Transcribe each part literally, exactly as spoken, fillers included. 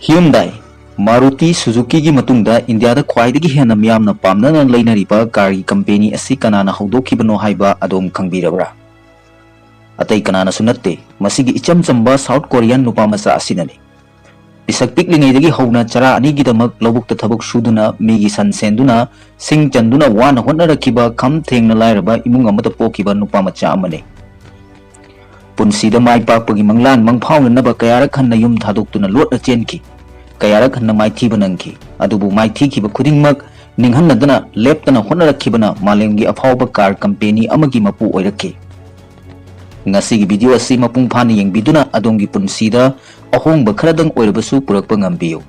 Hyundai, Maruti ꯁꯨꯖꯨꯀꯤꯒꯤ ꯃꯇꯨꯡꯗ ꯏꯟꯗꯤꯌꯥꯗ ꯈ꯭ꯋꯥꯏꯗꯒꯤ ꯍꯦꯟꯅ ꯃꯤꯌꯥꯝꯅ ꯄꯥꯝꯅꯅ ꯂꯩꯅꯔꯤꯕ ꯀꯥꯔꯒꯤ ꯀꯝꯄꯦꯅꯤ ꯑꯁꯤ ꯀꯅꯥꯅ ꯍꯧꯗꯣꯛꯈꯤꯕꯅꯣ ꯍꯥꯏꯕ ꯑꯗꯣꯝ ꯈꯪꯕꯤꯔꯕ꯭ꯔꯥ? ꯑꯇꯩ ꯀꯅꯥꯅꯁꯨ ꯅꯠꯇꯦ, ꯃꯁꯤꯒꯤ ꯏꯆꯝ ꯆꯝꯕ ꯁꯥꯎꯠ ꯀꯣꯔꯤꯌꯥꯟ ꯅꯨꯄꯥ ꯃꯆꯥ ꯑꯁꯤꯅꯅꯤ꯫ ꯄꯤꯁꯛ ꯄꯤꯛꯂꯤꯉꯩꯗꯒꯤ ꯍꯧꯅ ꯆꯔꯥ ꯑꯅꯤꯒꯤꯗꯃꯛ ꯂꯧꯕꯨꯛꯇ ꯊꯕꯛ ꯁꯨꯗꯨꯅ, ꯃꯤꯒꯤ ꯁꯟ ꯁꯦꯟꯗꯨꯅ, ꯁꯤꯡ ꯆꯟꯗꯨꯅ ꯋꯥꯅ ꯍꯣꯠꯅꯔꯛꯈꯤꯕ ꯈꯝ ꯊꯦꯡꯅ ꯂꯥꯏꯔꯕ ꯏꯃꯨꯡ ꯑꯃꯗ ꯄꯣꯛꯈꯤꯕ ꯅꯨꯄꯥ ꯃꯆꯥ ꯑꯃꯅꯤ꯫ ꯄꯨꯟꯁꯤꯗ ꯃꯥꯏ ꯄꯥꯛꯄꯒꯤ ꯃꯪꯂꯥꯟ ꯃꯪꯐꯥꯎꯅꯅꯕ ꯀꯌꯥꯔꯛ ꯍꯟꯅ ꯌꯨꯝ ꯊꯥꯗꯣꯛꯇꯨꯅ ꯂꯣꯠꯅ ꯆꯦꯟꯈꯤ꯫ ꯀꯌꯥꯔꯛ ꯍꯟꯅ ꯃꯥꯏꯊꯤꯕ ꯅꯪꯈꯤ꯫ ꯑꯗꯨꯕꯨ ꯃꯥꯏꯊꯤꯈꯤꯕ ꯈꯨꯗꯤꯡꯃꯛ ꯅꯤꯡꯍꯟꯅꯗꯅ ꯂꯦꯞꯇꯅ ꯍꯣꯠꯅꯔꯛꯈꯤꯕꯅ ꯃꯥꯂꯦꯝꯒꯤ ꯑꯐꯥꯎꯕ ꯀꯥꯔ ꯀꯝꯄꯦꯅꯤ ꯑꯃꯒꯤ ꯃꯄꯨ ꯑꯣꯏꯔꯛꯈꯤ꯫ ꯉꯁꯤꯒꯤ ꯚꯤꯗꯤꯑꯣ ꯑꯁꯤ ꯃꯄꯨꯡ ꯐꯥꯅ ꯌꯦꯡꯕꯤꯗꯨꯅ ꯑꯗꯣꯝꯒꯤ ꯄꯨꯟꯁꯤꯗ ꯑꯍꯣꯡꯕ ꯈꯔꯗꯪ ꯑꯣꯏꯔꯕꯁꯨ ꯄꯨꯔꯛꯄ ꯉꯝꯕꯤꯌꯨ꯫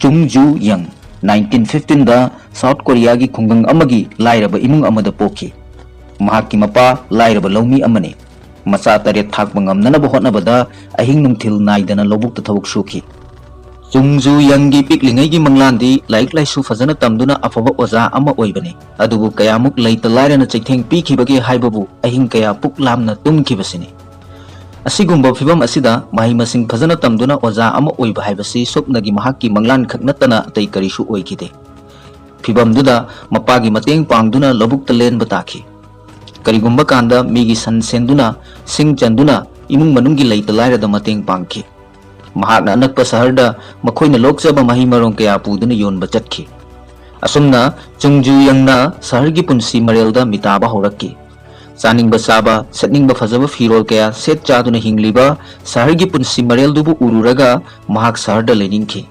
ꯆꯨꯡ ꯖꯨ ꯌꯪ, ꯅꯥꯏꯟꯇꯤꯟ ꯐꯤꯐꯇꯤꯟꯗ ꯁꯥꯎꯠ ꯀꯣꯔꯤꯌꯥꯒꯤ ꯈꯨꯡꯒꯪ ꯑꯃꯒꯤ ꯂꯥꯏꯔꯕ ꯏꯃꯨꯡ ꯑꯃꯗ ꯄꯣꯛꯈꯤ꯫ ꯃꯍꯥꯛꯀꯤ ꯃꯄꯥ ꯂꯥꯏꯔꯕ ꯂꯧꯃꯤ ꯑꯃꯅꯤ꯫ ꯃꯆꯥ ꯇꯔꯦꯠ ꯊꯥꯛꯄ ꯉꯝꯅꯅꯕ ꯍꯣꯠꯅꯕꯗ ꯑꯍꯤꯡ ꯅꯨꯡꯊꯤꯜ ꯅꯥꯏꯗꯅ ꯂꯧꯕꯨꯛꯇ ꯊꯕꯛ ꯁꯨꯈꯤ꯫ ꯆꯨꯡ ꯖꯨ ꯌꯪꯒꯤ ꯄꯤꯛꯂꯤꯉꯩꯒꯤ ꯃꯪꯂꯥꯟꯗꯤ ꯂꯥꯏꯔꯤꯛ ꯂꯥꯏꯁꯨ ꯐꯖꯅ ꯇꯝꯗꯨꯅ ꯑꯐꯕ ꯑꯣꯖꯥ ꯑꯃ ꯑꯣꯏꯕꯅꯤ꯫ ꯑꯗꯨꯕꯨ ꯀꯌꯥꯃꯨꯛ ꯂꯩꯇ ꯂꯥꯏꯔꯅ ꯆꯩꯊꯦꯡ ꯄꯤꯈꯤꯕꯒꯦ ꯍꯥꯏꯕꯕꯨ ꯑꯍꯤꯡ ꯀꯌꯥ ꯄꯨꯛ ꯂꯥꯝꯅ ꯇꯨꯝꯈꯤꯕꯁꯤꯅꯤ꯫ ꯑꯁꯤꯒꯨꯝꯕ ꯐꯤꯚꯝ ꯑꯁꯤꯗ ꯃꯍꯩ ꯃꯁꯤꯡ ꯐꯖꯅ ꯇꯝꯗꯨꯅ ꯑꯣꯖꯥ ꯑꯃ ꯑꯣꯏꯕ ꯍꯥꯏꯕꯁꯤ ꯁꯨꯞꯅꯒꯤ ꯃꯍꯥꯛꯀꯤ ꯃꯪꯂꯥꯟ ꯈꯛ ꯅꯠꯇꯅ ꯑꯇꯩ ꯀꯔꯤꯁꯨ ꯑꯣꯏꯈꯤꯗꯦ꯫ ꯐꯤꯚꯝꯗꯨꯗ ꯃꯄꯥꯒꯤ ꯃꯇꯦꯡ ꯄꯥꯡꯗꯨꯅ ꯂꯧꯕꯨꯛꯇ ꯂꯦꯟꯕ ꯇꯥꯈꯤ꯫ ꯀꯔꯤꯒꯨꯝꯕ ꯀꯥꯟꯗ ꯃꯤꯒꯤ ꯁꯟ ꯁꯦꯟꯗꯨꯅ, ꯁꯤꯡ ꯆꯟꯗꯨꯅ ꯏꯃꯨꯡ ꯃꯅꯨꯡꯒꯤ ꯂꯩꯇ ꯂꯥꯏꯔꯗ ꯃꯇꯦꯡ ꯄꯥꯡꯈꯤ꯫ ꯃꯍꯥꯛꯅ ꯑꯅꯛꯄ ꯁꯍꯔꯗ ꯃꯈꯣꯏꯅ ꯂꯣꯛꯆꯕ ꯃꯍꯩ ꯃꯔꯣꯡ ꯀꯌꯥ ꯄꯨꯗꯨꯅ ꯌꯣꯟꯕ ꯆꯠꯈꯤ꯫ ꯑꯁꯨꯝꯅ ꯆꯨꯡꯖꯨ ꯌꯪꯅ ꯁꯍꯔꯒꯤ ꯄꯨꯟꯁꯤ ꯃꯔꯦꯜꯗ ꯃꯤꯇꯥꯕ ꯍꯧꯔꯛꯈꯤ꯫ ꯆꯥꯅꯤꯡꯕ ꯆꯥꯕ, ꯁꯦꯠꯅꯤꯡꯕ ꯐꯖꯕ ꯐꯤꯔꯣꯜ ꯀꯌꯥ ꯁꯦꯠ ꯆꯥꯗꯨꯅ ꯍꯤꯡꯂꯤꯕ ꯁꯍꯔꯒꯤ ꯄꯨꯟꯁꯤ ꯃꯔꯦꯜꯗꯨꯕꯨ ꯎꯔꯨꯔꯒ ꯃꯍꯥꯛ ꯁꯍꯔꯗ ꯂꯩꯅꯤꯡꯈꯤ꯫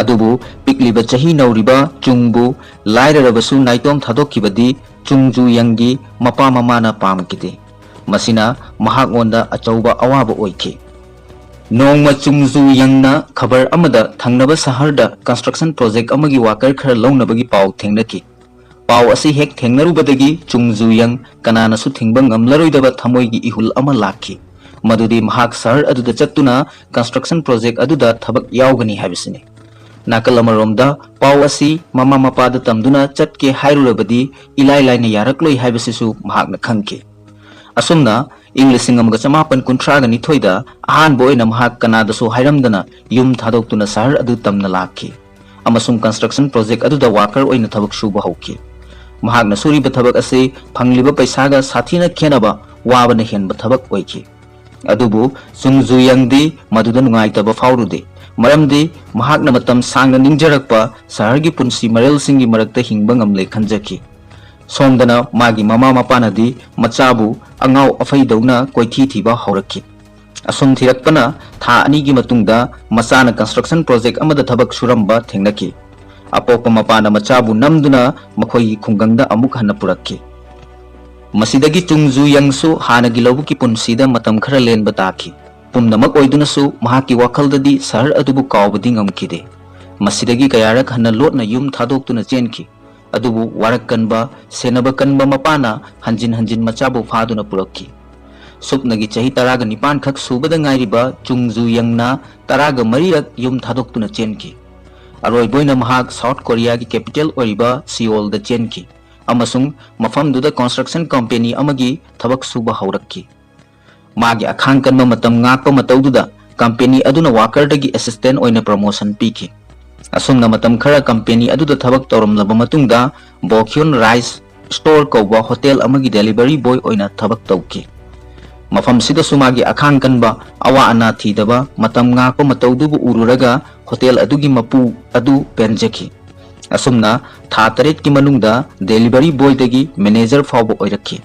ꯑꯗꯨꯕꯨ ꯄꯤꯛꯂꯤꯕ ꯆꯍꯤ ꯅꯧꯔꯤꯕ ꯆꯨꯡꯕꯨ ꯂꯥꯏꯔꯔꯕꯁꯨ ꯅꯥꯏꯇꯣꯝ ꯊꯥꯗꯣꯛꯈꯤꯕꯗꯤ ꯆꯨꯡꯖꯨ ꯌꯪꯒꯤ ꯃꯄꯥ ꯃꯃꯥꯅ ꯄꯥꯝꯈꯤꯗꯦ꯫ ꯃꯁꯤꯅ ꯃꯍꯥꯛꯉꯣꯟꯗ ꯑꯆꯧꯕ ꯑꯋꯥꯕ ꯑꯣꯏꯈꯤ꯫ ꯅꯣꯡꯃ ꯆꯨꯡꯖꯨ ꯌꯪꯅ ꯈꯕꯔ ꯑꯃꯗ ꯊꯪꯅꯕ ꯁꯍꯔꯗ construction project ꯑꯃꯒꯤ worker ꯈꯔ ꯂꯧꯅꯕꯒꯤ ꯄꯥꯎ ꯊꯦꯡꯅꯈꯤ꯫ ꯄꯥꯎ ꯑꯁꯤ ꯍꯦꯛ ꯊꯦꯡꯅꯔꯨꯕꯗꯒꯤ ꯆꯨꯡꯖꯨ ꯌꯪ ꯀꯅꯥꯅꯁꯨ ꯊꯤꯡꯕ ꯉꯝꯂꯔꯣꯏꯗꯕ ꯊꯃꯣꯏꯒꯤ ꯏꯍꯨꯜ ꯑꯃ ꯂꯥꯛꯈꯤ, ꯃꯗꯨꯗꯤ ꯃꯍꯥꯛ ꯁꯍꯔ ꯑꯗꯨꯗ ꯆꯠꯇꯨꯅ construction project ꯑꯗꯨꯗ ꯊꯕꯛ ꯌꯥꯎꯒꯅꯤ ꯍꯥꯏꯕꯁꯤꯅꯤ꯫ ꯅꯥꯀꯜ ꯑꯃꯔꯣꯝꯗ ꯄꯥꯎ ꯑꯁꯤ ꯃꯃꯥ ꯃꯄꯥꯗ ꯇꯝꯗꯨꯅ ꯆꯠꯀꯦ ꯍꯥꯏꯔꯨꯔꯕꯗꯤ ꯏꯂꯥꯏ ꯂꯥꯏꯅ ꯌꯥꯔꯛꯂꯣꯏ ꯍꯥꯏꯕꯁꯤꯁꯨ ꯃꯍꯥꯛꯅ ꯈꯪꯈꯤ꯫ ꯑꯁꯨꯝꯅ ꯏꯪ ꯂꯤꯁꯤꯡ ꯑꯃꯒ ꯆꯃꯥꯄꯟ ꯀꯨꯟꯊ꯭ꯔꯥꯒ ꯅꯤꯊꯣꯏꯗ ꯑꯍꯥꯟꯕ ꯑꯣꯏꯅ ꯃꯍꯥꯛ ꯀꯅꯥꯗꯁꯨ ꯍꯥꯏꯔꯝꯗꯅ ꯌꯨꯝ ꯊꯥꯗꯣꯛꯇꯨꯅ ꯁꯍꯔ ꯑꯗꯨ ꯇꯝꯅ ꯂꯥꯛꯈꯤ ꯑꯃꯁꯨꯡ construction project ꯑꯗꯨꯗ worker ꯑꯣꯏꯅ ꯊꯕꯛ ꯁꯨꯕ ꯍꯧꯈꯤ꯫ ꯃꯍꯥꯛꯅ ꯁꯨꯔꯤꯕ ꯊꯕꯛ ꯑꯁꯤ ꯐꯪꯂꯤꯕ ꯄꯩꯁꯥꯒ ꯁꯥꯊꯤꯅ ꯈꯦꯠꯅꯕ, ꯋꯥꯕꯅ ꯍꯦꯟꯕ ꯊꯕꯛ ꯑꯣꯏꯈꯤ꯫ ꯑꯗꯨꯕꯨ ꯆꯨꯡ ꯖꯨ ꯌꯪꯗꯤ ꯃꯗꯨꯗ ꯅꯨꯡꯉꯥꯏꯇꯕ ꯐꯥꯎꯔꯨꯗꯦ, ꯃꯔꯝꯗꯤ ꯃꯍꯥꯛꯅ ꯃꯇꯝ ꯁꯥꯡꯅ ꯅꯤꯡꯖꯔꯛꯄ ꯁꯍꯔꯒꯤ ꯄꯨꯟꯁꯤ ꯃꯔꯦꯜꯁꯤꯡꯒꯤ ꯃꯔꯛꯇ ꯍꯤꯡꯕ ꯉꯝꯂꯦ ꯈꯟꯖꯈꯤ꯫ ꯁꯣꯝꯗꯅ ꯃꯥꯒꯤ ꯃꯃꯥ ꯃꯄꯥꯅꯗꯤ ꯃꯆꯥꯕꯨ ꯑꯉꯥꯎ ꯑꯐꯩꯗꯧꯅ ꯀꯣꯏꯊꯤ ꯊꯤꯕ ꯍꯧꯔꯛꯈꯤ꯫ ꯑꯁꯨꯝ ꯊꯤꯔꯛꯄꯅ ꯊꯥ ꯑꯅꯤꯒꯤ ꯃꯇꯨꯡꯗ ꯃꯆꯥꯅ construction project ꯑꯃꯗ ꯊꯕꯛ ꯁꯨꯔꯝꯕ ꯊꯦꯡꯅꯈꯤ꯫ ꯑꯄꯣꯛꯄ ꯃꯄꯥꯅ ꯃꯆꯥꯕꯨ ꯅꯝꯗꯨꯅ ꯃꯈꯣꯏꯒꯤ ꯈꯨꯡꯒꯪꯗ ꯑꯃꯨꯛ ꯍꯟꯅ ꯄꯨꯔꯛꯈꯤ꯫ ꯃꯁꯤꯗꯒꯤ ꯆꯨꯡ ꯖꯨ ꯌꯪꯁꯨ ꯍꯥꯟꯅꯒꯤ ꯂꯧꯕꯨꯛꯀꯤ ꯄꯨꯟꯁꯤꯗ ꯃꯇꯝ ꯈꯔ ꯂꯦꯟꯕ ꯇꯥꯈꯤ꯫ ꯄꯨꯝꯅꯃꯛ ꯑꯣꯏꯗꯨꯅꯁꯨ ꯃꯍꯥꯛꯀꯤ ꯋꯥꯈꯜꯗꯗꯤ ꯁꯍꯔ ꯑꯗꯨꯕꯨ ꯀꯥꯎꯕꯗꯤ ꯉꯝꯈꯤꯗꯦ꯫ ꯃꯁꯤꯗꯒꯤ ꯀꯌꯥꯔꯛ ꯍꯟꯅ ꯂꯣꯠꯅ ꯌꯨꯝ ꯊꯥꯗꯣꯛꯇꯨꯅ ꯆꯦꯟꯈꯤ꯫ ꯑꯗꯨꯕꯨ ꯋꯥꯔꯛ ꯀꯟꯕ, ꯁꯦꯟꯅꯕ ꯀꯟꯕ ꯃꯄꯥꯅ ꯍꯟꯖꯤꯟ ꯍꯟꯖꯤꯟ ꯃꯆꯥꯕꯨ ꯐꯥꯗꯨꯅ ꯄꯨꯔꯛꯈꯤ꯫ ꯁꯨꯞꯅꯒꯤ ꯆꯍꯤ ꯇꯔꯥꯒ ꯅꯤꯄꯥꯟ ꯈꯛ ꯁꯨꯕꯗ ꯉꯥꯏꯔꯤꯕ ꯆꯨꯡ ꯖꯨ ꯌꯪꯅ ꯇꯔꯥꯒ ꯃꯔꯤꯔꯛ ꯌꯨꯝ ꯊꯥꯗꯣꯛꯇꯨꯅ ꯆꯦꯟꯈꯤ꯫ ꯑꯔꯣꯏꯕ ꯑꯣꯏꯅ ꯃꯍꯥꯛ South Korea ꯒꯤ capital ꯑꯣꯏꯔꯤꯕ Seoul ꯗ ꯆꯦꯟꯈꯤ ꯑꯃꯁꯨꯡ ꯃꯐꯝꯗꯨꯗ construction company ꯑꯃꯒꯤ ꯊꯕꯛ ꯁꯨꯕ ꯍꯧꯔꯛꯈꯤ꯫ ꯃꯥꯒꯤ ꯑꯈꯥꯡ ꯀꯟꯕ ꯃꯇꯝ ꯉꯥꯛꯄ ꯃꯇꯧꯗꯨꯗ company ꯑꯗꯨꯅ worker ꯗꯒꯤ assistant ꯑꯣꯏꯅ promotion ꯄꯤꯈꯤ꯫ ꯑꯁꯨꯝꯅ ꯃꯇꯝ ꯈꯔ company ꯑꯗꯨꯗ ꯊꯕꯛ ꯇꯧꯔꯝꯂꯕ ꯃꯇꯨꯡꯗ Bokhyun Rice Store ꯀꯧꯕ hotel ꯑꯃꯒꯤ delivery boy ꯑꯣꯏꯅ ꯊꯕꯛ ꯇꯧꯈꯤ꯫ ꯃꯐꯝꯁꯤꯗꯁꯨ ꯃꯥꯒꯤ ꯑꯈꯥꯡ ꯀꯟꯕ, ꯑꯋꯥ ꯑꯅꯥ ꯊꯤꯗꯕ, ꯃꯇꯝ ꯉꯥꯛꯄ ꯃꯇꯧꯗꯨꯕꯨ ꯎꯔꯨꯔꯒ hotel ꯑꯗꯨꯒꯤ ꯃꯄꯨ ꯑꯗꯨ ꯄꯦꯟꯖꯈꯤ꯫ ꯑꯁꯨꯝꯅ ꯊꯥ ꯇꯔꯦꯠꯀꯤ ꯃꯅꯨꯡꯗ delivery boy ꯗꯒꯤ manager ꯐꯥꯎꯕ ꯑꯣꯏꯔꯛꯈꯤ꯫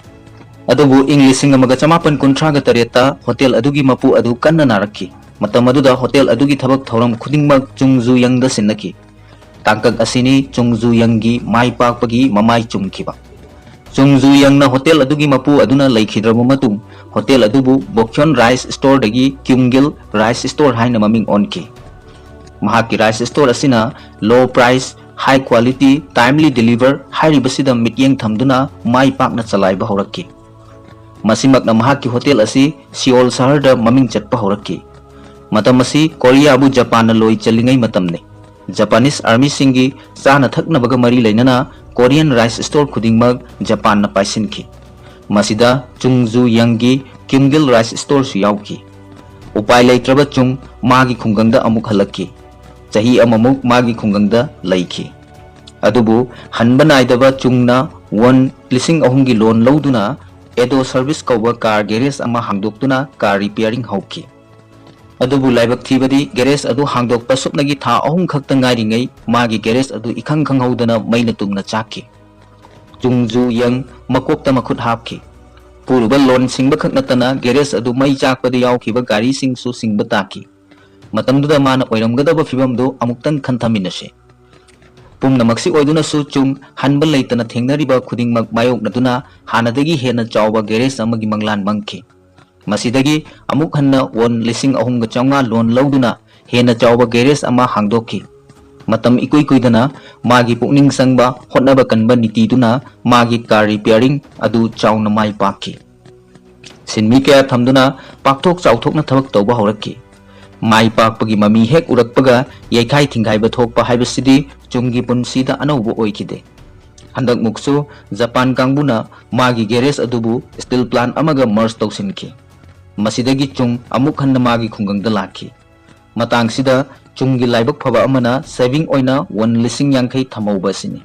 ꯑꯗꯨꯕꯨ ꯏꯪ ꯂꯤꯁꯤꯡ ꯑꯃꯒ ꯆꯃꯥꯄꯟ ꯀꯨꯟꯊ꯭ꯔꯥꯒ ꯇꯔꯦꯠꯇ hotel ꯑꯗꯨꯒꯤ ꯃꯄꯨ ꯑꯗꯨ ꯀꯟꯅ ꯅꯥꯔꯛꯈꯤ꯫ ꯃꯇꯝ ꯑꯗꯨꯗ hotel ꯑꯗꯨꯒꯤ ꯊꯕꯛ ꯊꯧꯔꯝ ꯈꯨꯗꯤꯡꯃꯛ ꯆꯨꯡ ꯖꯨ ꯌꯪꯗ ꯁꯤꯟꯅꯈꯤ꯫ ꯇꯥꯡꯀꯛ ꯑꯁꯤꯅꯤ ꯆꯨꯡ ꯖꯨ ꯌꯪꯒꯤ ꯃꯥꯏ ꯄꯥꯛꯄꯒꯤ ꯃꯃꯥꯏ ꯆꯨꯝꯈꯤꯕ꯫ ꯆꯨꯡ ꯖꯨ ꯌꯪꯅ hotel ꯑꯗꯨꯒꯤ ꯃꯄꯨ ꯑꯗꯨꯅ ꯂꯩꯈꯤꯗ꯭ꯔꯕ ꯃꯇꯨꯡ, hotel ꯑꯗꯨꯕꯨ Bokhyun Rice Store ꯗꯒꯤ Kyungil Rice Store ꯍꯥꯏꯅ ꯃꯃꯤꯡ ꯑꯣꯟꯈꯤ꯫ ꯃꯍꯥꯛꯀꯤ rice store ꯑꯁꯤꯅ low price, high quality, timely deliver ꯍꯥꯏꯔꯤꯕꯁꯤꯗ ꯃꯤꯠꯌꯦꯡ ꯊꯝꯗꯨꯅ ꯃꯥꯏ ꯄꯥꯛꯅ ꯆꯂꯥꯏꯕ ꯍꯧꯔꯛꯈꯤ꯫ ꯃꯁꯤꯃꯛꯅ ꯃꯍꯥꯛꯀꯤ hotel ꯑꯁꯤ Seoul ꯁꯍꯔꯗ ꯃꯃꯤꯡ ꯆꯠꯄ ꯍꯧꯔꯛꯈꯤ꯫ ꯃꯇꯝ ꯑꯁꯤ ꯀꯣꯔꯤꯌꯥꯕꯨ ꯖꯄꯥꯟꯅ ꯂꯣꯏ ꯆꯜꯂꯤꯉꯩ ꯃꯇꯝꯅꯤ꯫ Japanese army ꯁꯤꯡꯒꯤ ꯆꯥꯅ ꯊꯛꯅꯕꯒ ꯃꯔꯤ ꯂꯩꯅꯅ Korean rice store ꯈꯨꯗꯤꯡꯃꯛ ꯖꯄꯥꯟꯅ ꯄꯥꯏꯁꯤꯟꯈꯤ꯫ ꯃꯁꯤꯗ ꯆꯨꯡ ꯖꯨ ꯌꯪꯒꯤ ꯀꯤꯝꯒꯤꯜ ꯔꯥꯏꯁ ꯁ꯭ꯇꯣꯔꯁꯨ ꯌꯥꯎꯈꯤ꯫ ꯎꯄꯥꯏ ꯂꯩꯇ꯭ꯔꯕ ꯆꯨꯡ ꯃꯥꯒꯤ ꯈꯨꯡꯒꯪꯗ ꯑꯃꯨꯛ ꯍꯜꯂꯛꯈꯤ꯫ ꯆꯍꯤ ꯑꯃꯃꯨꯛ ꯃꯥꯒꯤ ꯈꯨꯡꯒꯪꯗ ꯂꯩꯈꯤ꯫ ꯑꯗꯨꯕꯨ ꯍꯟꯕ ꯅꯥꯏꯗꯕ ꯆꯨꯡꯅ ꯋꯣꯟ ꯂꯤꯁꯤꯡ ꯑꯍꯨꯝꯒꯤ ꯂꯣꯟ ꯂꯧꯗꯨꯅ ꯑꯦꯗꯣ ꯁꯔꯚꯤꯁ ꯀꯧꯕ ꯀꯥꯔ ꯒꯦꯔꯦꯖ ꯑꯃ ꯍꯥꯡꯗꯣꯛꯇꯨꯅ ꯀꯥꯔ ꯔꯤꯄꯤꯌꯥꯔꯤꯡ ꯍꯧꯈꯤ꯫ ꯑꯗꯨꯕꯨ ꯂꯥꯏꯕꯛ ꯊꯤꯕꯗꯤ ꯒꯦꯔꯦꯖ ꯑꯗꯨ ꯍꯥꯡꯗꯣꯛꯄ ꯁꯨꯞꯅꯒꯤ ꯊꯥ ꯑꯍꯨꯝ ꯈꯛꯇ ꯉꯥꯏꯔꯤꯉꯩ ꯃꯥꯒꯤ ꯒꯦꯔꯦꯖ ꯑꯗꯨ ꯏꯈꯪ ꯈꯪꯍꯧꯗꯅ ꯃꯩꯅ ꯇꯨꯝꯅ ꯆꯥꯛꯈꯤ꯫ ꯆꯨꯡ ꯖꯨ ꯌꯪ ꯃꯀꯣꯛꯇ ꯃꯈꯨꯠ ꯍꯥꯞꯈꯤ꯫ ꯄꯨꯔꯨꯕ ꯂꯣꯟ ꯁꯤꯡꯕ ꯈꯛ ꯅꯠꯇꯅ ꯒꯦꯔꯦꯖ ꯑꯗꯨ ꯃꯩ ꯆꯥꯛꯄꯗ ꯌꯥꯎꯈꯤꯕ ꯒꯥꯔꯤꯁꯤꯡꯁꯨ ꯁꯤꯡꯕ ꯇꯥꯈꯤ꯫ ꯃꯇꯝꯗꯨꯗ ꯃꯥꯅ ꯑꯣꯏꯔꯝꯒꯗꯕ ꯐꯤꯕꯝꯗꯨ ꯑꯃꯨꯛꯇꯪ ꯈꯟꯊꯃꯤꯟꯅꯁꯤ꯫ ꯄꯨꯝꯅꯃꯛꯁꯤ ꯑꯣꯏꯗꯨꯅꯁꯨ ꯆꯨꯡ ꯍꯟꯕ ꯂꯩꯇꯅ ꯊꯦꯡꯅꯔꯤꯕ ꯈꯨꯗꯤꯡꯃꯛ ꯃꯥꯌꯣꯛꯅꯗꯨꯅ ꯍꯥꯟꯅꯗꯒꯤ ꯍꯦꯟꯅ ꯆꯥꯎꯕ ꯒꯦꯔꯦꯖ ꯑꯃꯒꯤ ꯃꯪꯂꯥꯟ ꯃꯪꯈꯤ꯫ ꯃꯁꯤꯗꯒꯤ ꯑꯃꯨꯛ ꯍꯟꯅ ꯋꯣꯟ ꯂꯤꯁꯤꯡ ꯑꯍꯨꯝꯒ ꯆꯥꯝꯃꯉꯥ ꯂꯣꯟ ꯂꯧꯗꯨꯅ ꯍꯦꯟꯅ ꯆꯥꯎꯕ ꯒꯦꯔꯦꯖ ꯑꯃ ꯍꯥꯡꯗꯣꯛꯈꯤ꯫ ꯃꯇꯝ ꯏꯀꯨꯏ ꯀꯨꯏꯗꯅ ꯃꯥꯒꯤ ꯄꯨꯛꯅꯤꯡ ꯆꯪꯕ ꯍꯣꯠꯅꯕ ꯀꯟꯕ ꯅꯤꯇꯤꯗꯨꯅ ꯃꯥꯒꯤ ꯀꯥꯔ ꯔꯤꯄꯤꯌꯥꯔꯤꯡ ꯑꯗꯨ ꯆꯥꯎꯅ ꯃꯥꯏ ꯄꯥꯛꯈꯤ꯫ ꯁꯤꯟꯃꯤ ꯀꯌꯥ ꯊꯝꯗꯨꯅ ꯄꯥꯛꯊꯣꯛ ꯆꯥꯎꯊꯣꯛꯅ ꯊꯕꯛ ꯇꯧꯕ ꯍꯧꯔꯛꯈꯤ꯫ ꯃꯥꯏ ꯄꯥꯛꯄꯒꯤ ꯃꯃꯤ ꯍꯦꯛ ꯎꯔꯛꯄꯒ ꯌꯩꯈꯥꯏ ꯊꯤꯡꯒꯥꯏꯕ ꯊꯣꯛꯄ ꯍꯥꯏꯕꯁꯤꯗꯤ ꯆꯨꯡꯒꯤ ꯄꯨꯟꯁꯤꯗ ꯑꯅꯧꯕ ꯑꯣꯏꯈꯤꯗꯦ꯫ ꯍꯟꯗꯛꯃꯨꯛꯁꯨ ꯖꯄꯥꯟ ꯀꯥꯡꯕꯨꯅ ꯃꯥꯒꯤ ꯒꯦꯔꯦꯖ ꯑꯗꯨꯕꯨ ꯁ꯭ꯇꯤꯜ ꯄ꯭ꯂꯥꯟ ꯑꯃꯒ ꯃꯔꯖ ꯇꯧꯁꯤꯟꯈꯤ꯫ ꯃꯁꯤꯗꯒꯤ ꯆꯨꯡ ꯑꯃꯨꯛ ꯍꯟꯅ ꯃꯥꯒꯤ ꯈꯨꯡꯒꯪꯗ ꯂꯥꯛꯈꯤ꯫ ꯃꯇꯥꯡꯁꯤꯗ ꯆꯨꯡꯒꯤ ꯂꯥꯏꯕꯛ ꯐꯕ ꯑꯃꯅ ꯁꯦꯚꯤꯡ ꯑꯣꯏꯅ ꯋꯣꯟ ꯂꯤꯁꯤꯡ ꯌꯥꯡꯈꯩ ꯊꯝꯍꯧꯕ ꯑꯁꯤꯅꯤ꯫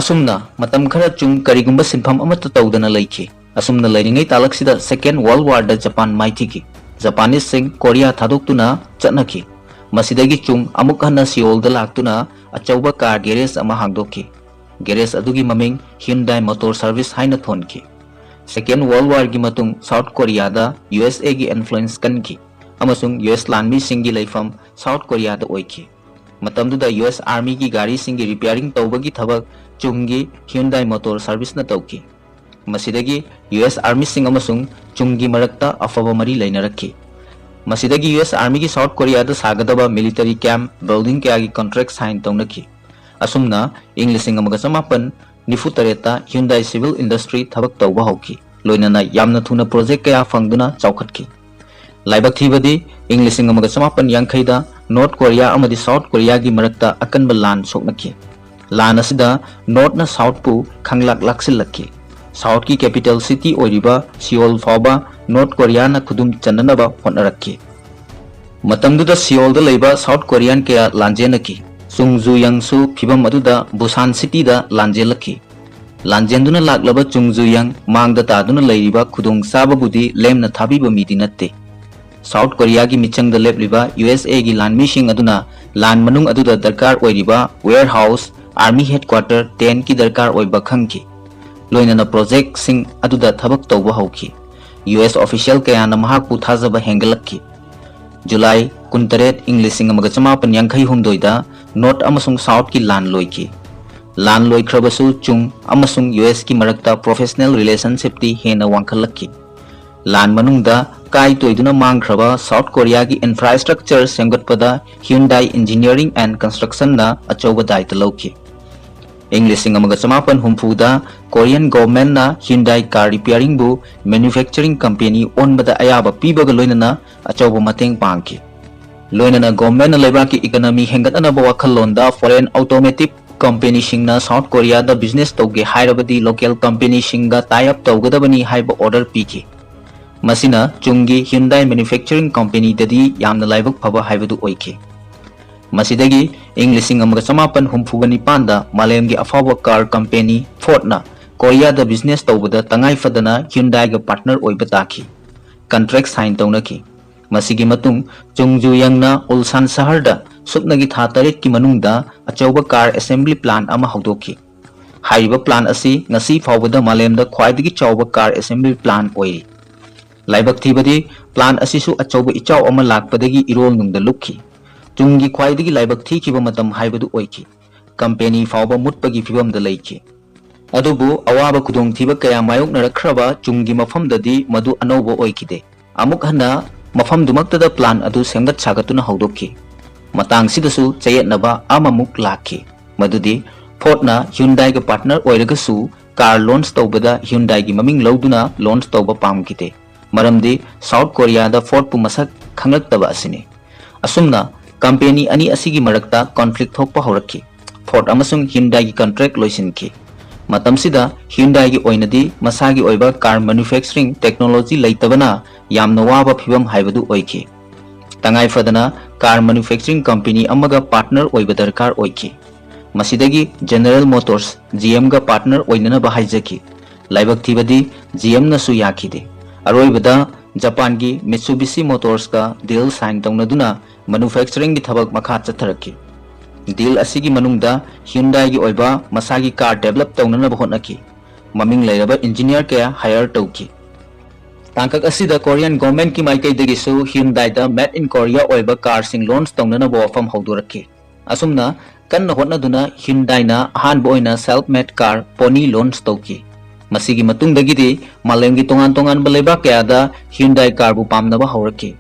ꯑꯁꯨꯝꯅ ꯃꯇꯝ ꯈꯔ ꯆꯨꯡ ꯀꯔꯤꯒꯨꯝꯕ ꯁꯤꯟꯐꯝ ꯑꯃꯠꯇ ꯇꯧꯗꯅ ꯂꯩꯈꯤ꯫ ꯑꯁꯨꯝꯅ ꯂꯩꯔꯤꯉꯩ ꯇꯥꯂꯛꯁꯤꯗ Second World War ꯗ ꯖꯄꯥꯟ ꯃꯥꯏꯊꯤꯈꯤ꯫ ꯖꯄꯥꯅꯤꯁꯁꯤꯡ ꯀꯣꯔꯤꯌꯥ ꯊꯥꯗꯣꯛꯇꯨꯅ ꯆꯠꯅꯈꯤ꯫ ꯃꯁꯤꯗꯒꯤ ꯆꯨꯡ ꯑꯃꯨꯛ ꯍꯟꯅ ꯁꯤꯑꯣꯜꯗ ꯂꯥꯛꯇꯨꯅ ꯑꯆꯧꯕ ꯀꯥꯔ ꯒꯦꯔꯦꯖ ꯑꯃ ꯍꯥꯡꯗꯣꯛꯈꯤ꯫ ꯒꯦꯔꯦꯖ ꯑꯗꯨꯒꯤ ꯃꯃꯤꯡ Hyundai Motor Service ꯍꯥꯏꯅ ꯊꯣꯟꯈꯤ꯫ Second World War ꯒꯤ ꯃꯇꯨꯡ ꯁꯥꯎꯠ ꯀꯣꯔꯤꯌꯥꯗ ꯌꯨ ꯑꯦꯁ ꯑꯦ ꯒꯤ ꯏꯟꯐ꯭ꯂꯨꯌꯦꯟꯁ ꯀꯟꯈꯤ ꯑꯃꯁꯨꯡ ꯌꯨ ꯑꯦꯁ ꯂꯥꯟꯃꯤꯁꯤꯡꯒꯤ ꯂꯩꯐꯝ ꯁꯥꯎꯠ ꯀꯣꯔꯤꯌꯥꯗ ꯑꯣꯏꯈꯤ꯫ ꯃꯇꯝꯗꯨꯗ ꯌꯨ ꯑꯦꯁ ꯑꯥꯔꯃꯤꯒꯤ ꯒꯥꯔꯤꯁꯤꯡꯒꯤ ꯔꯤꯄꯤꯌꯥꯔꯤꯡ ꯇꯧꯕꯒꯤ ꯊꯕꯛ ꯆꯨꯡꯒꯤ Hyundai Motor Service ꯅ ꯇꯧꯈꯤ꯫ ꯃꯁꯤꯗꯒꯤ ꯌꯨ ꯑꯦꯁ ꯑꯥꯔꯃꯤꯁꯤꯡ ꯑꯃꯁꯨꯡ ꯆꯨꯡꯒꯤ ꯃꯔꯛꯇ ꯑꯐꯕ ꯃꯔꯤ ꯂꯩꯅꯔꯛꯈꯤ꯫ ꯃꯁꯤꯗꯒꯤ ꯌꯨ ꯑꯦꯁ ꯑꯥꯔꯃꯤꯒꯤ ꯁꯥꯎꯠ ꯀꯣꯔꯤꯌꯥꯗ ꯁꯥꯒꯗꯕ ꯃꯤꯂꯤꯇꯔꯤ ꯀꯦꯝꯞ ꯕꯤꯜꯗꯤꯡ ꯀꯌꯥꯒꯤ ꯀꯟꯇ꯭ꯔꯦꯛ ꯁꯥꯏꯟ ꯇꯧꯅꯈꯤ꯫ ꯑꯁꯨꯝꯅ ꯏꯪ ꯂꯤꯁꯤꯡ ꯑꯃꯒ ꯆꯃꯥꯄꯟ ꯅꯤꯐꯨ ꯇꯔꯦꯠꯇ Hyundai Civil Industry ꯊꯕꯛ ꯇꯧꯕ ꯍꯧꯈꯤ, ꯂꯣꯏꯅꯅ ꯌꯥꯝꯅ ꯊꯨꯅ ꯄ꯭ꯔꯣꯖꯦꯛ ꯀꯌꯥ ꯐꯪꯗꯨꯅ ꯆꯥꯎꯈꯠꯈꯤ꯫ ꯂꯥꯏꯕꯛ ꯊꯤꯕꯗꯤ ꯏꯪ ꯂꯤꯁꯤꯡ ꯑꯃꯒ ꯆꯃꯥꯄꯟ ꯌꯥꯡꯈꯩꯗ ꯅꯣꯔꯠ ꯀꯣꯔꯤꯌꯥ ꯑꯃꯗꯤ ꯁꯥꯎꯠ ꯀꯣꯔꯤꯌꯥꯒꯤ ꯃꯔꯛꯇ ꯑꯀꯟꯕ ꯂꯥꯟ ꯁꯣꯛꯅꯈꯤ꯫ ꯂꯥꯟ ꯑꯁꯤꯗ ꯅꯣꯔꯠꯅ ꯁꯥꯎꯠꯄꯨ ꯈꯪꯂꯥꯛ ꯂꯥꯛꯁꯤꯜꯂꯛꯈꯤ꯫ ꯁꯥꯎꯠꯀꯤ ꯀꯦꯄꯤꯇꯦꯜ ꯁꯤꯇꯤ ꯑꯣꯏꯔꯤꯕ ꯁꯤꯑꯣꯜ ꯐꯥꯎꯕ ꯅꯣꯔꯠ ꯀꯣꯔꯤꯌꯥꯅ ꯈꯨꯗꯨꯝ ꯆꯟꯅꯅꯕ ꯍꯣꯠꯅꯔꯛꯈꯤ꯫ ꯃꯇꯝꯗꯨꯗ ꯁꯤꯑꯣꯜꯗ ꯂꯩꯕ ꯁꯥꯎꯠ ꯀꯣꯔꯤꯌꯥꯟ ꯀꯌꯥ ꯂꯥꯟꯖꯦꯟꯅꯈꯤ꯫ ꯆꯨꯡ ꯖꯨ ꯌꯪꯁꯨ ꯐꯤꯚꯝ ꯑꯗꯨꯗ ꯕꯨꯁꯥꯟ ꯁꯤꯇꯤꯗ ꯂꯥꯟꯖꯦꯜꯂꯛꯈꯤ꯫ ꯂꯥꯟꯖꯦꯟꯗꯨꯅ ꯂꯥꯛꯂꯕ ꯆꯨꯡ ꯖꯨ ꯌꯪ ꯃꯥꯡꯗ ꯇꯥꯗꯨꯅ ꯂꯩꯔꯤꯕ ꯈꯨꯗꯣꯡ ꯆꯥꯕꯕꯨꯗꯤ ꯂꯦꯝꯅ ꯊꯥꯕꯤꯕ ꯃꯤꯗꯤ ꯅꯠꯇꯦ꯫ ꯁꯥꯎꯠ ꯀꯣꯔꯤꯌꯥꯒꯤ ꯃꯤꯆꯪꯗ ꯂꯦꯞꯂꯤꯕ ꯌꯨ ꯑꯦꯁ ꯑꯦꯒꯤ ꯂꯥꯟꯃꯤꯁꯤꯡ ꯑꯗꯨꯅ ꯂꯥꯟ ꯃꯅꯨꯡ ꯑꯗꯨꯗ ꯗꯔꯀꯥꯔ ꯑꯣꯏꯔꯤꯕ ꯋꯦꯌꯔꯍꯥꯎꯁ, ꯑꯥꯔꯃꯤ ꯍꯦꯗꯀ꯭ꯋꯥꯇꯔ, ꯇꯦꯟꯠꯀꯤ ꯗꯔꯀꯥꯔ ꯑꯣꯏꯕ ꯈꯪꯈꯤ꯫ ꯂꯣꯏꯅꯅ ꯄ꯭ꯔꯣꯖꯦꯛꯁꯤꯡ ꯑꯗꯨꯗ ꯊꯕꯛ ꯇꯧꯕ ꯍꯧꯈꯤ꯫ ꯌꯨ ꯑꯦꯁ ꯑꯣꯐꯤꯁꯤꯌꯦꯜ ꯀꯌꯥꯅ ꯃꯍꯥꯛꯄꯨ ꯊꯥꯖꯕ ꯍꯦꯟꯒꯠꯂꯛꯈꯤ꯫ ꯖꯨꯂꯥꯏ ꯀꯨꯟꯇꯔꯦꯠ, ꯏꯪ ꯂꯤꯁꯤꯡ ꯑꯃꯒ ꯆꯃꯥꯄꯟ ꯌꯥꯡꯈꯩ ꯍꯨꯝꯗꯣꯏꯗ ꯅꯣꯔꯠ ꯑꯃꯁꯨꯡ ꯁꯥꯎꯠꯀꯤ ꯂꯥꯟ ꯂꯣꯏꯈꯤ꯫ ꯂꯥꯟ ꯂꯣꯏꯈ꯭ꯔꯕꯁꯨ ꯆꯨꯡ ꯑꯃꯁꯨꯡ ꯌꯨ ꯑꯦꯁꯀꯤ ꯃꯔꯛꯇ ꯄ꯭ꯔꯣꯐꯦꯁꯅꯦꯜ ꯔꯤꯂꯦꯁꯟꯁꯤꯞꯇꯤ ꯍꯦꯟꯅ ꯋꯥꯡꯈꯠꯂꯛꯈꯤ꯫ ꯂꯥꯟ ꯃꯅꯨꯡꯗ ꯀꯥꯏ ꯇꯣꯏꯗꯨꯅ ꯃꯥꯡꯈ꯭ꯔꯕ ꯁꯥꯎꯠ ꯀꯣꯔꯤꯌꯥꯒꯤ ꯏꯟꯐ꯭ꯔꯥꯁ꯭ꯇ꯭ꯔꯛꯆꯔ ꯁꯦꯝꯒꯠꯄꯗ Hyundai Engineering and Constructionꯅ ꯑꯆꯧꯕ ꯗꯥꯏꯇ ꯂꯧꯈꯤ꯫ ꯏꯪ ꯂꯤꯁꯤꯡ ꯑꯃꯒ ꯆꯃꯥꯄꯟ ꯍꯨꯝꯐꯨꯗ ꯀꯣꯔꯤꯌꯟ ꯒꯣꯚꯔꯟꯃꯦꯟꯠꯅ Hyundai car repairingꯕꯨ manufacturing company ꯑꯣꯟꯕꯗ ꯑꯌꯥꯕ ꯄꯤꯕꯒ ꯂꯣꯏꯅꯅ ꯑꯆꯧꯕ ꯃꯇꯦꯡ ꯄꯥꯡꯈꯤ꯫ ꯂꯣꯏꯅꯅ ꯒꯣꯚꯔꯟꯃꯦꯟꯠꯅ ꯂꯩꯕꯥꯛꯀꯤ ꯏꯀꯣꯅꯣꯃꯤ ꯍꯦꯟꯒꯠꯅꯅꯕ ꯋꯥꯈꯜꯂꯣꯟꯗ foreign automotive companyꯁꯤꯡꯅ ꯁꯥꯎꯠ ꯀꯣꯔꯤꯌꯥꯗ ꯕꯤꯖꯤꯅꯦꯁ ꯇꯧꯒꯦ ꯍꯥꯏꯔꯕꯗꯤ ꯂꯣꯀꯦꯜ ꯀꯝꯄꯦꯅꯤꯁꯤꯡꯒ tie up ꯇꯧꯒꯗꯕꯅꯤ ꯍꯥꯏꯕ ꯑꯣꯔꯗꯔ ꯄꯤꯈꯤ꯫ ꯃꯁꯤꯅ ꯆꯨꯡꯒꯤ Hyundai manufacturing companyꯗꯗꯤ ꯌꯥꯝꯅ ꯂꯥꯏꯕꯛ ꯐꯕ ꯍꯥꯏꯕꯗꯨ ꯑꯣꯏꯈꯤ꯫ ꯃꯁꯤꯗꯒꯤ ꯏꯪ ꯂꯤꯁꯤꯡ ꯑꯃꯒ ꯆꯃꯥꯄꯟ ꯍꯨꯝꯐꯨꯒ ꯅꯤꯄꯥꯟꯗ ꯃꯥꯂꯦꯝꯒꯤ ꯑꯐꯥꯎꯕ car company Fordꯅ ꯀꯣꯔꯤꯌꯥꯗ ꯕꯤꯖꯤꯅꯦꯁ ꯇꯧꯕꯗ ꯇꯉꯥꯏ ꯐꯗꯅ Hyundaiꯒ partner ꯑꯣꯏꯕ ꯇꯥꯈꯤ꯫ Contract sign ꯇꯧꯅꯈꯤ꯫ ꯃꯁꯤꯒꯤ ꯃꯇꯨꯡ ꯆꯨꯡ ꯖꯨ ꯌꯪꯅ ꯎꯜꯁꯥꯟ ꯁꯍꯔꯗ ꯁꯨꯞꯅꯒꯤ ꯊꯥ ꯇꯔꯦꯠꯀꯤ ꯃꯅꯨꯡꯗ ꯑꯆꯧꯕ car assembly plant ꯑꯃ ꯍꯧꯗꯣꯛꯈꯤ꯫ ꯍꯥꯏꯔꯤꯕ plant ꯑꯁꯤ ꯉꯁꯤ ꯐꯥꯎꯕꯗ ꯃꯥꯂꯦꯝꯗ ꯈ꯭ꯋꯥꯏꯗꯒꯤ ꯆꯥꯎꯕ car assembly plant ꯑꯣꯏꯔꯤ꯫ ꯂꯥꯏꯕꯛ ꯊꯤꯕꯗꯤ plant ꯑꯁꯤꯁꯨ ꯑꯆꯧꯕ ꯏꯆꯥꯎ ꯑꯃ ꯂꯥꯛꯄꯗꯒꯤ ꯏꯔꯣꯜ ꯅꯨꯡꯗ ꯂꯨꯞꯈꯤ꯫ ꯆꯨꯡꯒꯤ ꯈ꯭ꯋꯥꯏꯗꯒꯤ ꯂꯥꯏꯕꯛ ꯊꯤꯈꯤꯕ ꯃꯇꯝ ꯍꯥꯏꯕꯗꯨ ꯑꯣꯏꯈꯤ꯫ ꯀꯝꯄꯦꯅꯤ ꯐꯥꯎꯕ ꯃꯨꯠꯄꯒꯤ ꯐꯤꯚꯝꯗ ꯂꯩꯈꯤ꯫ ꯑꯗꯨꯕꯨ ꯑꯋꯥꯕ ꯈꯨꯗꯣꯡꯊꯤꯕ ꯀꯌꯥ ꯃꯥꯌꯣꯛꯅꯔꯛꯈ꯭ꯔꯕ ꯆꯨꯡꯒꯤ ꯃꯐꯝꯗꯗꯤ ꯃꯗꯨ ꯑꯅꯧꯕ ꯑꯣꯏꯈꯤꯗꯦ꯫ ꯑꯃꯨꯛ ꯍꯟꯅ ꯃꯐꯝꯗꯨꯃꯛꯇꯗ plant ꯑꯗꯨ ꯁꯦꯝꯒꯠ ꯁꯥꯒꯠꯇꯨꯅ ꯍꯧꯗꯣꯛꯈꯤ꯫ ꯃꯇꯥꯡꯁꯤꯗꯁꯨ ꯆꯌꯦꯠꯅꯕ ꯑꯃꯃꯨꯛ ꯂꯥꯛꯈꯤ, ꯃꯗꯨꯗꯤ Fordꯅ Hyundaiꯒ partner ꯑꯣꯏꯔꯒꯁꯨ car launch ꯇꯧꯕꯗ Hyundaiꯒꯤ ꯃꯃꯤꯡ ꯂꯧꯗꯨꯅ launch ꯇꯧꯕ ꯄꯥꯝꯈꯤꯗꯦ, ꯃꯔꯝꯗꯤ ꯁꯥꯎꯠ ꯀꯣꯔꯤꯌꯥꯗ Fordꯄꯨ ꯃꯁꯛ ꯈꯪꯂꯛꯇꯕ ꯑꯁꯤꯅꯤ꯫ ꯑꯁꯨꯝꯅ ꯀꯝꯄꯦꯅꯤ ꯑꯅꯤ ꯑꯁꯤꯒꯤ ꯃꯔꯛꯇ conflict ꯊꯣꯛꯄ ꯍꯧꯔꯛꯈꯤ꯫ Ford ꯑꯃꯁꯨꯡ Hyundaiꯒꯤ contract ꯂꯣꯏꯁꯤꯟꯈꯤ꯫ ꯃꯇꯝꯁꯤꯗ Hyundaiꯒꯤ ꯑꯣꯏꯅꯗꯤ ꯃꯁꯥꯒꯤ ꯑꯣꯏꯕ car manufacturing technology ꯂꯩꯇꯕꯅ ꯌꯥꯝꯅ ꯋꯥꯕ ꯐꯤꯚꯝ ꯍꯥꯏꯕꯗꯨ ꯑꯣꯏꯈꯤ꯫ ꯇꯉꯥꯏ ꯐꯗꯅ car manufacturing company ꯑꯃꯒ partner ꯑꯣꯏꯕ ꯗꯔꯀꯥꯔ ꯑꯣꯏꯈꯤ꯫ ꯃꯁꯤꯗꯒꯤ General Motors, GMꯒ partner ꯑꯣꯏꯅꯅꯕ ꯍꯥꯏꯖꯈꯤ꯫ ꯂꯥꯏꯕꯛ ꯊꯤꯕꯗꯤ GMꯅꯁꯨ ꯌꯥꯈꯤꯗꯦ꯫ ꯑꯔꯣꯏꯕꯗ ꯖꯄꯥꯟꯒꯤ Mitsubishi Motorsꯀ deal sign ꯇꯧꯅꯗꯨꯅ manufacturingꯒꯤ ꯊꯕꯛ ꯃꯈꯥ ꯆꯠꯊꯔꯛꯈꯤ꯫ Deal ꯑꯁꯤꯒꯤ ꯃꯅꯨꯡꯗ Hyundaiꯒꯤ ꯑꯣꯏꯕ ꯃꯁꯥꯒꯤ car develop ꯇꯧꯅꯅꯕ ꯍꯣꯠꯅꯈꯤ꯫ ꯃꯃꯤꯡ ꯂꯩꯔꯕ engineer ꯀꯌꯥ hire ꯇꯧꯈꯤ꯫ ꯇꯥꯡꯀꯛ ꯑꯁꯤꯗ Korean governmentꯀꯤ ꯃꯥꯏꯀꯩꯗꯒꯤꯁꯨ Hyundaiꯗ made in Korea ꯑꯣꯏꯕ carꯁꯤꯡ launch ꯇꯧꯅꯅꯕ ꯋꯥꯐꯝ ꯍꯧꯗꯣꯔꯛꯈꯤ꯫ ꯑꯁꯨꯝꯅ ꯀꯟꯅ ꯍꯣꯠꯅꯗꯨꯅ Hyundaiꯅ ꯑꯍꯥꯟꯕ ꯑꯣꯏꯅ self made car Pony launch ꯇꯧꯈꯤ꯫ ꯃꯁꯤꯒꯤ ꯃꯇꯨꯡꯗꯒꯤꯗꯤ ꯃꯥꯂꯦꯝꯒꯤ ꯇꯣꯉꯥꯟ ꯇꯣꯉꯥꯟꯕ ꯂꯩꯕꯥꯛ ꯀꯌꯥꯗ Hyundai carꯕꯨ ꯄꯥꯝꯅꯕ ꯍꯧꯔꯛꯈꯤ꯫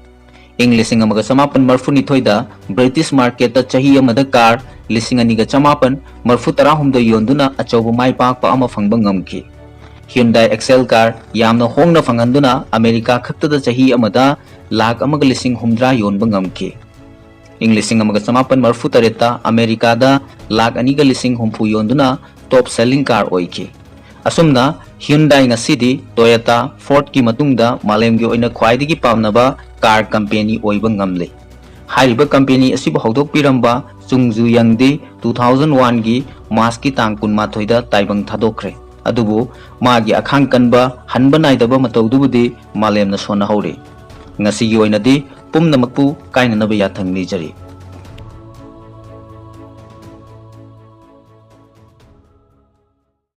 ꯏꯪ ꯂꯤꯁꯤꯡ ꯑꯃꯒ ꯆꯃꯥꯄꯟ ꯃꯔꯤꯐꯨꯅꯤꯊꯣꯏꯗ British marketꯇ ꯆꯍꯤ ꯑꯃꯗ car ꯂꯤꯁꯤꯡ ꯑꯅꯤꯒ ꯆꯃꯥꯄꯟ ꯃꯔꯤꯐꯨ ꯇꯔꯥꯍꯨꯝꯗꯣꯏ ꯌꯣꯟꯗꯨꯅ ꯑꯆꯧꯕ ꯃꯥꯏ ꯄꯥꯛꯄ ꯑꯃ ꯐꯪꯕ ꯉꯝꯈꯤ꯫ Hyundai Excel car ꯌꯥꯝꯅ ꯍꯣꯡꯅ ꯐꯪꯍꯟꯗꯨꯅ ꯑꯃꯦꯔꯤꯀꯥ ꯈꯛꯇꯗ ꯆꯍꯤ ꯑꯃꯗ ꯂꯥꯈ ꯑꯃꯒ ꯂꯤꯁꯤꯡ ꯍꯨꯝꯗ꯭ꯔꯥ ꯌꯣꯟꯕ ꯉꯝꯈꯤ꯫ ꯏꯪ ꯂꯤꯁꯤꯡ ꯑꯃꯒ ꯆꯃꯥꯄꯟ ꯃꯔꯤꯐꯨ ꯇꯔꯦꯠꯇ ꯑꯃꯦꯔꯤꯀꯥꯗ ꯂꯥꯈ ꯑꯅꯤꯒ ꯂꯤꯁꯤꯡ ꯍꯨꯝꯐꯨ ꯌꯣꯟꯗꯨꯅ top selling car ꯑꯣꯏꯈꯤ꯫ ꯑꯁꯨꯝꯅ Hyundai ꯉꯁꯤꯗꯤ Toyota, Fordꯀꯤ ꯃꯇꯨꯡꯗ ꯃꯥꯂꯦꯝꯒꯤ ꯑꯣꯏꯅ ꯈ꯭ꯋꯥꯏꯗꯒꯤ ꯄꯥꯝꯅꯕ car company ꯑꯣꯏꯕ ꯉꯝꯂꯦ꯫ ꯍꯥꯏꯔꯤꯕ company ꯑꯁꯤꯕꯨ ꯍꯧꯗꯣꯛꯄꯤꯔꯝꯕ ꯆꯨꯡ ꯖꯨ ꯌꯪꯗꯤ two thousand oneꯒꯤ Marchꯀꯤ ꯇꯥꯡ ꯀꯨꯟꯃꯥꯊꯣꯏꯗ ꯇꯥꯏꯕꯪ ꯊꯥꯗꯣꯛꯈ꯭ꯔꯦ꯫ ꯑꯗꯨꯕꯨ ꯃꯥꯒꯤ ꯑꯈꯥꯡ ꯀꯟꯕ, ꯍꯟꯕ ꯅꯥꯏꯗꯕ ꯃꯇꯧꯗꯨꯕꯨꯗꯤ ꯃꯥꯂꯦꯝꯅ ꯁꯣꯟꯅꯍꯧꯔꯦ꯫ ꯉꯁꯤꯒꯤ ꯑꯣꯏꯅꯗꯤ ꯄꯨꯝꯅꯃꯛꯄꯨ ꯀꯥꯏꯅꯅꯕ ꯌꯥꯊꯪ ꯅꯤꯖꯔꯤ꯫